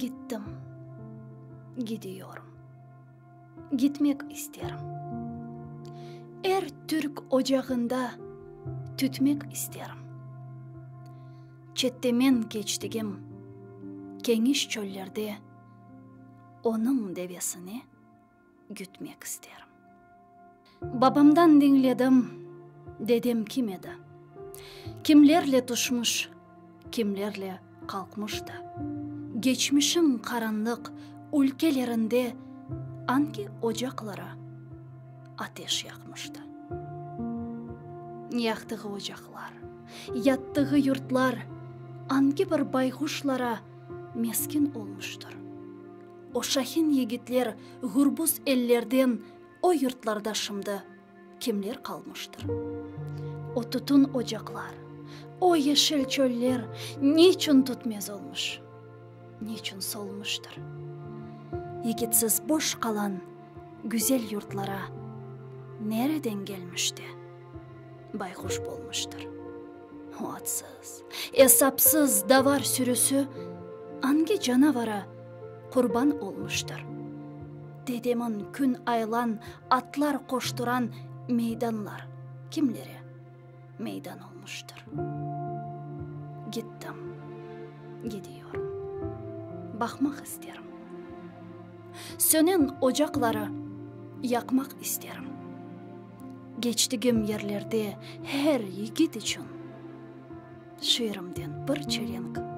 Gittim, gidiyorum, gitmek isterim. Er türk ocağında tütmek isterim. Çette men keçtigim keñiş çöllerde onıñ devesine gütmek isterim. Babamdan diñledim, dedem kim edi? Kimlerle tüşmüş, kimlerle qalqmıştı? Geçmişiñ qaranlıq ülkelerinde angi ocaqlara ateş yaqmıştı? Yaqtığı ocaqlar, yattığı yurtlar angi bir bayğuşlara mesken olmuştır? O şahin yigitler gürbüz ellerden o yurtlarda şimdi kimler qalmıştır? O tütün ocaqlar, o yeşil çöller niçün tütmez olmuş, niçün solmuştır? Yigitsiz boş qalan güzel yurtlara nereden gelmiş de bayquş bolmuştır? O adsız, esapsız davar sürüsi angi canavara qurban olmuştır? Dedemin kün aylan atlar qoşturan meydanlar kimlere meydan olmuştır? Gittim, gidiyorum, baqmaq isterim. Sönen ocaqları yaqmaq isterim. Keçtigim yerlerde her yigit içün şiirimden bir çelenk.